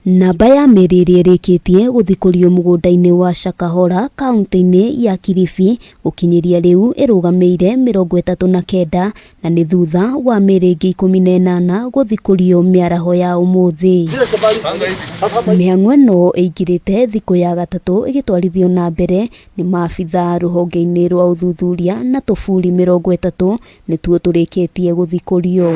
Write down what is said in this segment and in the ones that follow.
Namba ya mĩĩrĩ ĩrĩa ĩrĩkĩtie gũthikũrio mũgũnda-inĩ wa Shakahola kaunti-inĩ ya Kilifi gũkinyĩria rĩu ĩrũgamĩire 39 na nĩ thutha wa mĩĩrĩ ĩngĩ 18 gũthikũrio mĩaraho ya ũmũthĩ. Mĩhang'o ĩno ĩingĩrĩte thikũ ya gatatũ ĩgĩtwarithio na mbere nĩ maabitha rũhonge-inĩ rwa ũthuthuria na tũburi 30 nĩtuo tũrĩkĩtie gũthikũrio.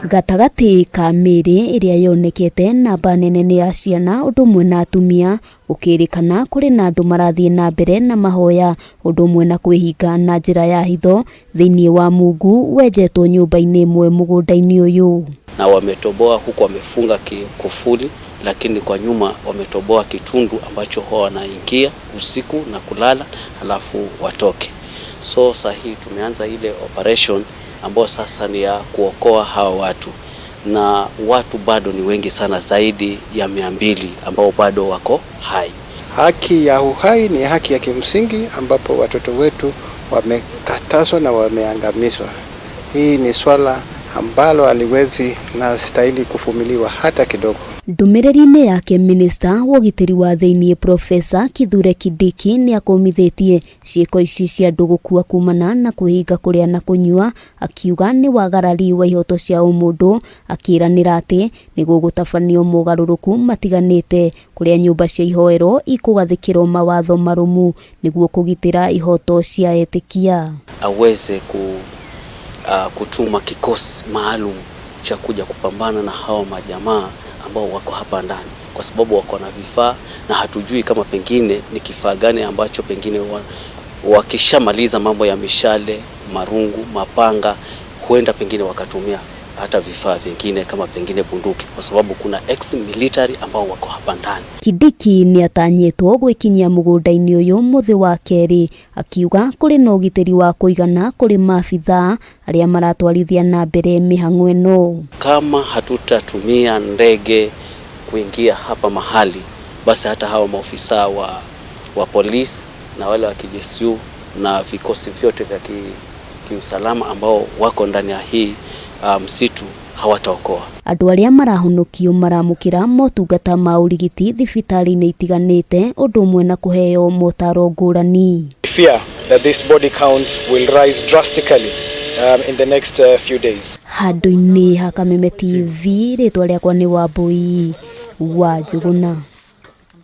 Gatagatĩ ka mĩĩrĩ ĩrĩa yonekete namba nene nĩ ya ciana ũndũ ũmwe na atumia, gũkĩrĩkana kũrĩ na andũ marathiĩ na mbere na mahoya ũndũ ũmwe na kwĩhinga na njĩra ya hitho thĩinĩ wa mungu wenjetwo nyũmba-inĩ ĩmwe mũgũnda-inĩ ũyũ. Na wametoboa huku wamefunga kufuli, lakini kwa nyuma wametoboa kitundu ambacho huwa wanaingia usiku na kulala halafu watoke. So saa hii tumeanza ile operation ambayo sasa ni ya kuokoa hawa watu, na watu bado ni wengi sana, zaidi ya 200 ambao bado wako hai. Haki ya uhai ni haki ya kimsingi ambapo watoto wetu wamekatazwa na wameangamizwa. Hii ni swala ambalo haliwezi na stahili kuvumiliwa hata kidogo. Ndũmĩrĩri-inĩ yake minista wa ũgitĩri wa thĩinĩ Profesa Kithure Kindiki nĩ akũmithĩtie ciĩko ici cia andũ gũkua kumana na kwĩhinga kũrĩa na kũnyua, akiuga nĩ wagarari wa ihoto cia ũmũndũ, akĩranĩra atĩ nĩ gũgũtabanio mogarũrũku matiganĩte kũrĩa nyũmba cia ihoero ikũgathĩkĩrwo mawatho marũmu nĩguo kũgitĩra ihoto cia etĩkia. Aweze kutuma kikosi maalum cha kuja kupambana na hawa majamaa ambao wako hapa ndani, kwa sababu wako na vifaa na hatujui kama pengine ni kifaa gani ambacho pengine wakishamaliza mambo ya mishale, marungu, mapanga, huenda pengine wakatumia hata vifaa vingine kama pengine bunduki, kwa sababu kuna ex military ambao wako hapa ndani. Kindiki nĩ atanyĩtwo gwĩkinyia mũgũnda-inĩ ũyũ mũthĩ wa kerĩ, akiuga kũrĩ na ũgitĩri wa kũigana kũrĩ maabithaa arĩa maratwarithia na mbere mĩhang'o ĩno. Kama hatutatumia ndege kuingia hapa mahali, basi hata hawa maofisa wa polisi na wale wa kijeshi na vikosi vyote vya kiusalama ambao wako ndani ya hii msitu hawataokoa. Andũ arĩa marahonokio maramũkĩra motungata ma ũrigiti thibitarĩ-inĩ itiganĩte ũndũ ũmwe na kũheo motaro ngũrani. We fear that this body count will rise drastically in the next few days. Handũ-inĩ ha Kameme TV, rĩtwa rĩakwa nĩ Wambui wa Njũgũna.